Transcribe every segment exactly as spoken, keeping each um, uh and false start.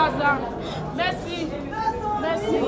Mèsi. Mèsi.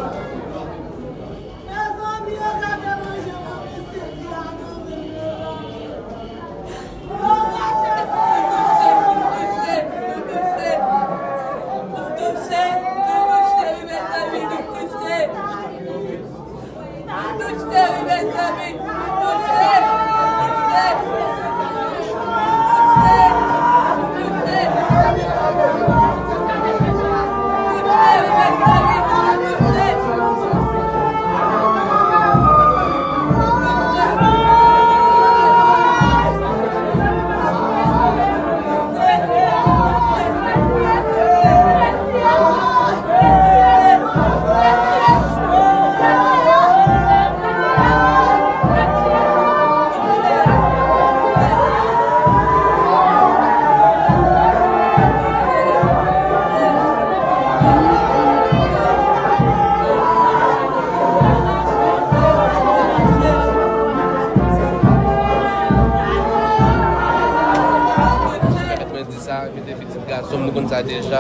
Mwen di sa, mete pitit gason m, nou konn sa deja.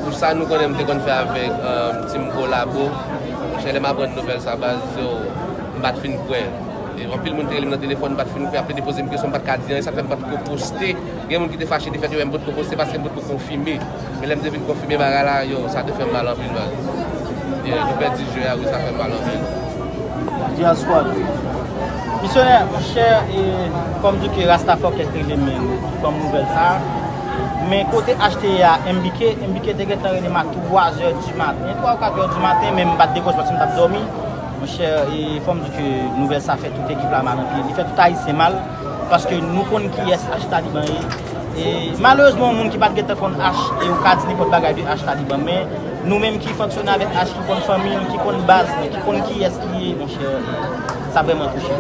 Pou sa nou konnen m te konn fè avèk, euh, Team Kolabo. Monchè, lè m aprann nouvèl sa, baz, yo, m pa t fin kwè. E anpil moun te rele m nan telefòn, m pa t fin kwè, ap te poze m kesyon, m pa t ka di anyen, sa fè m pa t ko poste. Gen moun ki te fache, te fè yo, m pa t ko poste paske m pa t ko konfime. Men lè m te vin konfime bagay la, yo, sa te fè m mal anpil, baz. Yeah, nou pèdi jwe a, wi, sa fè m mal anpil. Diaz Squad. Misyonè, monchè, e, kòm di ke Rasta Fòkèt rele m, ban m nouvèl sa a. Men kote H te ye a, M B K, M B K te gentan rele m a twa zè di maten, twa ou kat è di maten, men m pa t dekwoche paske m t ap dòmi. Monchè, e fò m di ke nouvèl sa fè tout ekip la mal anpil. Li fè tout Ayisyen mal, paske nou konn kiyès H Taliban ye. E malerezman, yon moun ki pa t gentan konn H, e ou ka di nenpòt bagay de H Taliban, men nou menm ki fonksyone avèk H, ki konn fanmi l, ki konn baz li, ki konn kiyès li ye, monchè, sa vrèman touche m.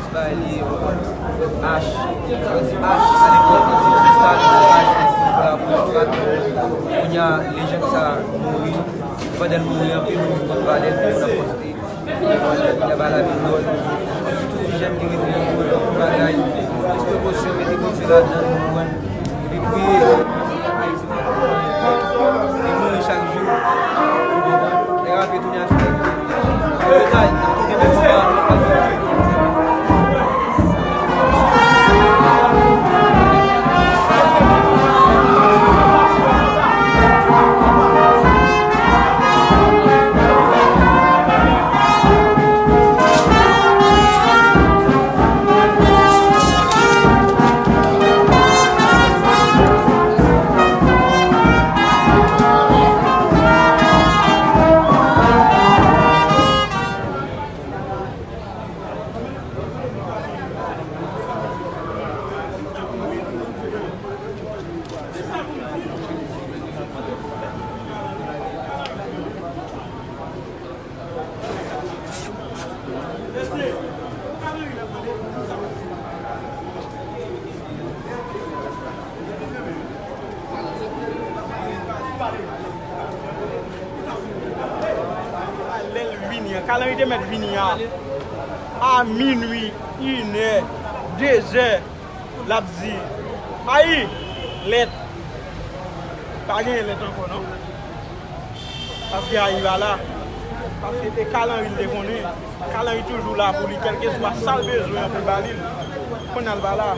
Ti bagay li ye, ou konprann? H, yo di H, a lepòk, yo di Freestyle, yo di H, yo di Kolabo, yo di Fat. Kounye a, lejand sa mouri. Pandan l mouri, anpil moun vin konn valè l, moun ap poste. Kounye a, bagay la vin dwòl. Tout ti jèn ki rete nan bagay, plis prekosyon, mete Bondye ladan l, ou konprann? Epi priye. Li mouri chak jou. Li rape tounen a chak jou. Yo, yo ta, yo genbe konba. Lè l vini an, Kalanri te mèt vini a, a minwi, inè, dezè. L ap di, Ayi, lèt. Pa genyen lèt ankò, non. Paske Ayi pa la. Paske se Kalanri l te konnen. Kalanri toujou la pou li, kèlkeswa sa l bezwen an pou l ba li l. Kounye a l pa la.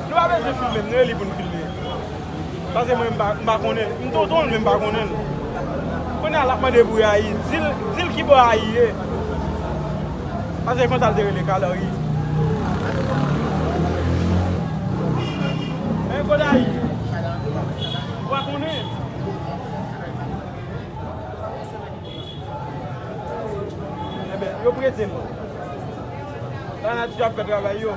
Nou pa bezwen filme l, nou rele li pou n filme. Paske mwen, m pa, m pa konnen l. M tonton l, men m pa konnen l. Kounye a, l ap mande pou Ayi. Di l, di l ki bò Ayi ye. Paske konsa l te rele Kalanri. Men kote Ayi? Ou pa konnen? Enben, yo prete m. Lanati ap fè travay yo.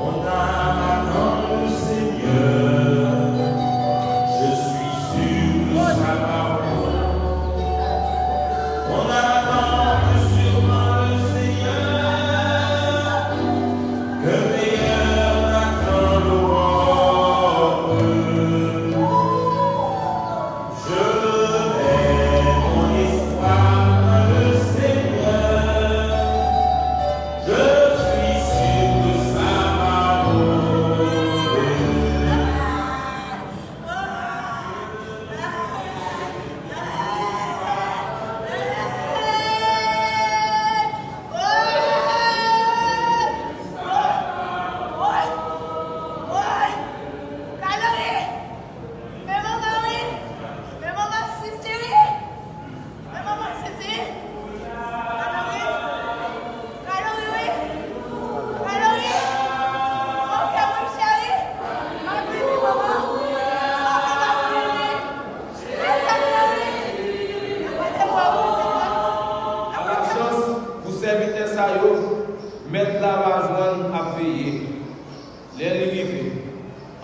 Mon âme attend le Seigneur, je suis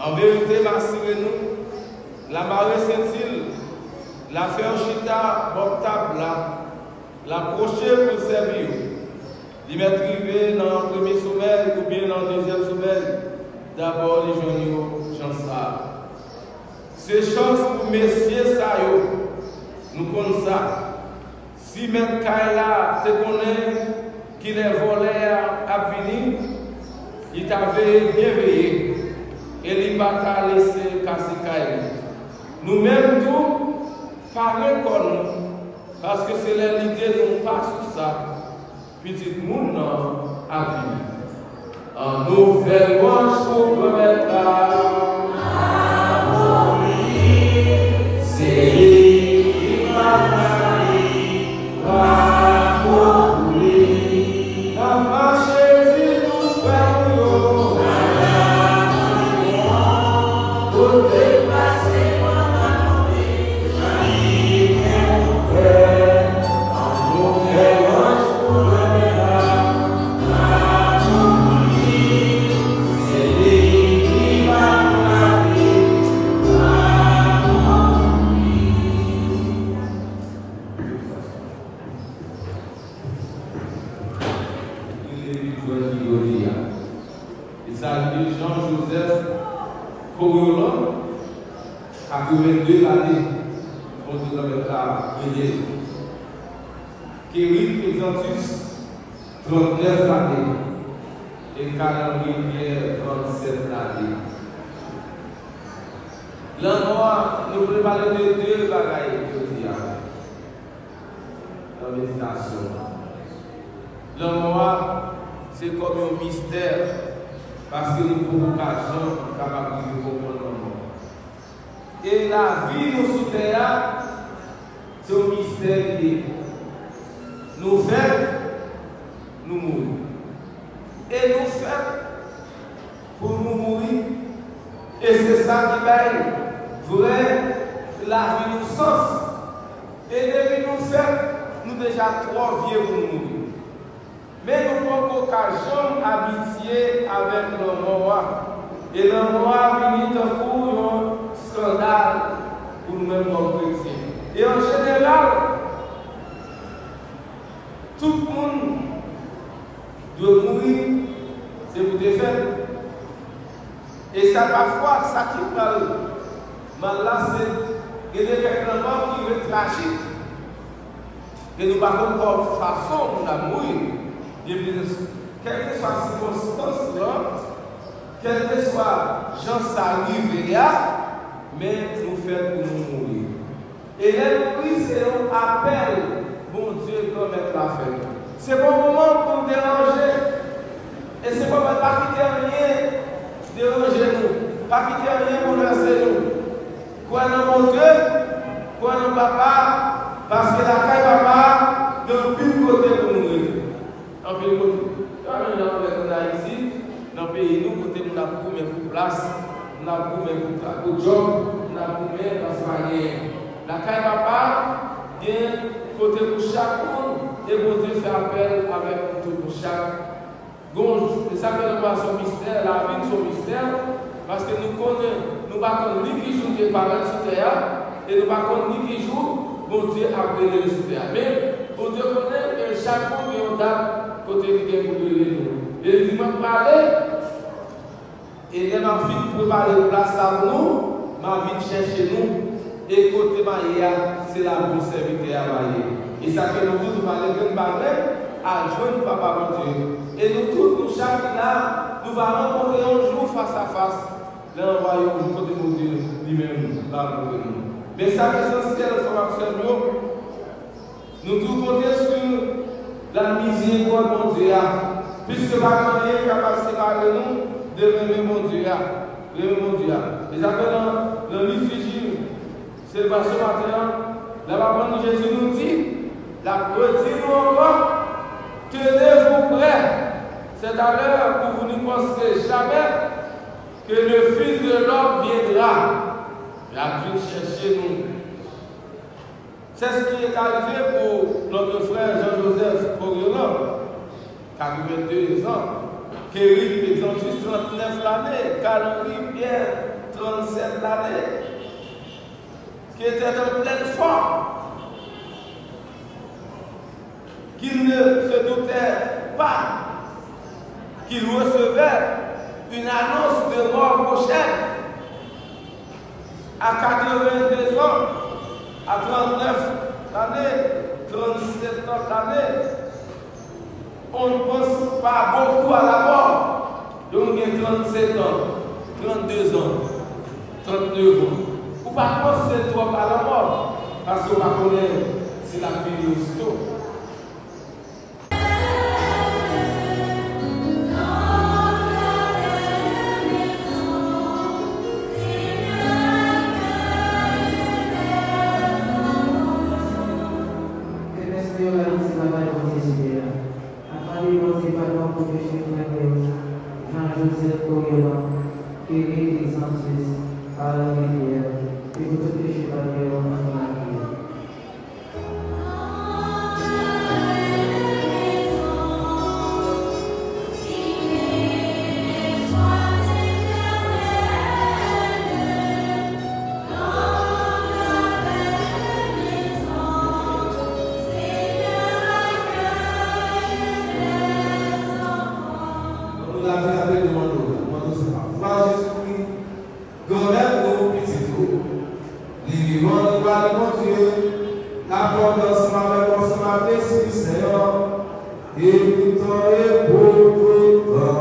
An verite, m asire nou, l a mare senti l, l a fè yo chita bò tab la, l a pwoche pou l sèvi yo. Li mèt rive nan premye somèy oubyen nan dezyèm somèy, dabò li jwenn yo jan sa a. Se chans pou mesye sa yo, nou konn sa. Si mèt kay la te konnen kilè vòlè a ap vini, li ta veye byen veye, e li pa ta lese l kase kay li. Nou menm tou, pare kò nou, paske se lè lide nou pa sou sa, Pitit moun nan ap vini. An nou fè lwanj pou Granmèt la. Se li ki pa pale, bravo pou li. N ap mache di tout frè nou yo. Kote pase, E sa li ye Jean Joseph Coriolan, katrevennde lane, Bondye Granmèt la rele l. Kerit Exantus, trannèf lane, e Carl Henry Pierre, trannsèt lane. Lanmò a, nou vle pale de de bagay jodi a nan meditasyon an. Lanmò a, se kòm yon mistè, paske nou poko ka janm kapab rive konprann lanmò. E lavi nou sou tè a, se yon mistè li ye. Nou fèt, nou mouri. E nou fèt pou nou mouri. E se sa ki bay vrè lavi nou sans. E depi nou fèt, nou deja twò vye pou nou mouri. Men nou poko ka janm abitye avèk lanmò a. E lanmò a vini tankou yon eskandal pou nou menm kòm kretyen. E an jeneral, tout moun dwe mouri, se pou te fèt. E sa pafwa, sa ki pral mal la, se gen de kèk lanmò ki ret trajik. E nou pa konn kòm fason moun ap mouri. Gen plizyè, kèlkeswa sikonstans lan, kèlkeswa jan sa rive a, men nou fèt pou nou mouri. E lè nou mouri, se yon apèl Bondye Granmèt la fè nou. Se pa yon moman pou nou deranje. E se pa, pa kite anyen deranje nou. Pa kite anyen boulvèse nou. Kwè nan Bondye, kwè nan Papa, paske lakay Papa, gen anpil kote pou nou rete. Anpil kote. Sa menm jan nou wè ann Ayiti, nan peyi nou, kote moun ap goumen pou plas, moun ap goumen pou tra-, pou djòb, moun ap goumen paske pa genyen. Lakay Papa, gen kote pou chak moun, e Bondye fè apèl avèk nou tout pou chak. Gon, e sa fè nou pa se yon mistè, lavi n se yon mistè, paske nou konnen, nou pa konn ni ki jou n te parèt sou tè a, e nou pa konn ni ki jou Bondye ap rele n sou tè a. Men, Bondye konnen ke chak moun gen yon dat kote li gen pou l rele nou. E li di, "M ap prale, e lè m ap fin prepare plas la pou nou, m a vin chèche nou." E kote m a ye a, se la pou sèvitè a va ye. E sa fè nou tout, nou pa leve, nou pa leve al jwenn Papa Bondye. E nou tout, nou chak ki la, nou va rankontre yon jou fas a fas nan wayòm kote Bondye li menm va rankontre nou. Men sa k esansyèl, frè m ak sè m yo, nou tou konte sou la mizerikòd Bondye a, piske pa gen anyen k kapab separe nou de renmen Bondye a. Renmen Bondye a. E sa fè nan, nan litiji selebrasyon maten an, l ap aprann nou Jezi nou di, l ap redi nou ankò, tenez-vous prêts, c'est à l'heure où vous ne penserez jamais que le Fils de l'homme viendra. L ap vin chèche nou. C'est ce qui est arrivé pour notre frère Jean-Joseph Coriolan, quatre-vingt-deux ans, Kerit Exantus, trannèf lane, Carl Henry Pierre, Trente-sept l'année, qui était en pleine forme, qui ne se doutait pas qu'il recevait une annonce de mort prochaine. À quatre-vingt-deux ans, à trente-neuf l'année, trente-sept ans l'année, on ne pense pas beaucoup à la mort. Donk, ou gen trannsetan, trannde zan, trannnevan. Ou pa panse twòp a lanmò, paske ou pa konnen si l ap vini osito. Ke Senyè a di bagay Bondye sou tè a. Aklame Bondye padon pou peche frè nou yo, jan Joseph Corrielan, Kenneth Exantus, Aaron Rivière, e pou tout peche patè yo ann lage yo. Ann nou lave avè l, nou mande w, nou mande w se pa vwa Jezikri, Granmèt nou, Pitit ou, li vivan, li pral Bondye, l ap goumen ansanm avèk ou, ansanm ak Lespri Sen an, e pou tan e pou tout tan.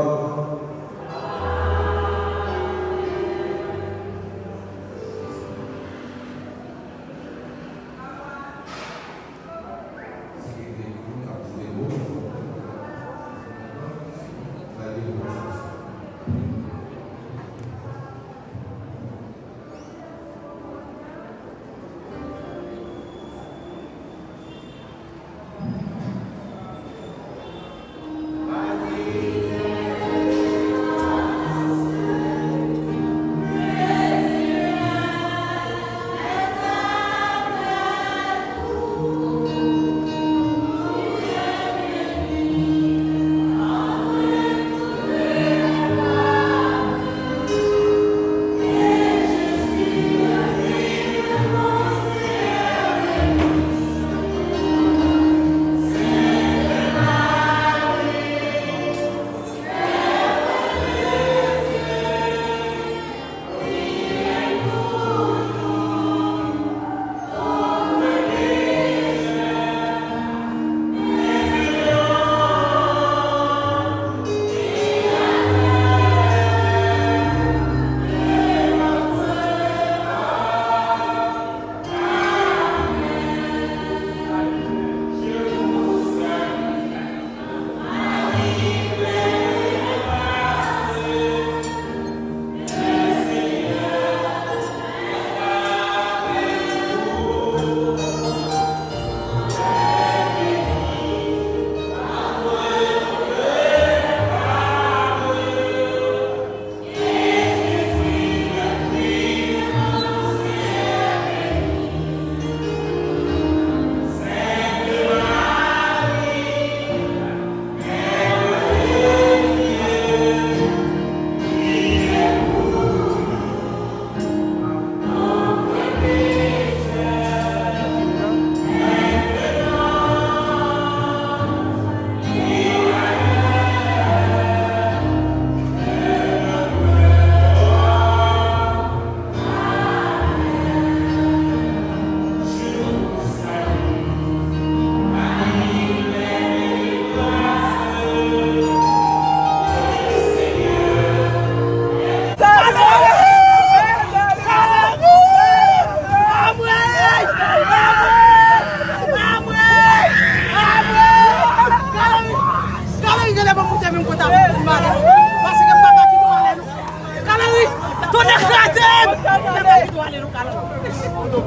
Kalori genlè pa moute menm kote a pou m ale. Paske m pa ka kite w ale non. Kalori, tonnè kraze m! M pa ka kite w ale non, Kalori.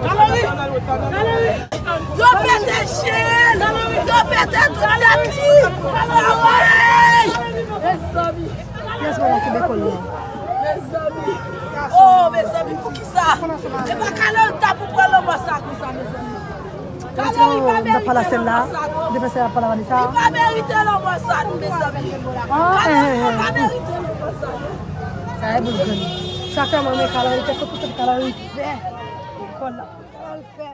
Kalori, Kalori. Yo pete chen! Yo pete tout tèt li! Anmwey! Mezanmi! Mezanmi! Oh, mezanmi, poukisa? E pa Kalori ta pou pran lanmò sa konsa, mezanmi. Kalori pa merite lanmò sa, non. Li pa merite lanmò sa, non, mezanmi. Kalori pa merite lanmò sa, non. Sa e boul grenn. Sa fè mwen men Kalari, tèt konprann Kalari fè. Lekòl la pral fè.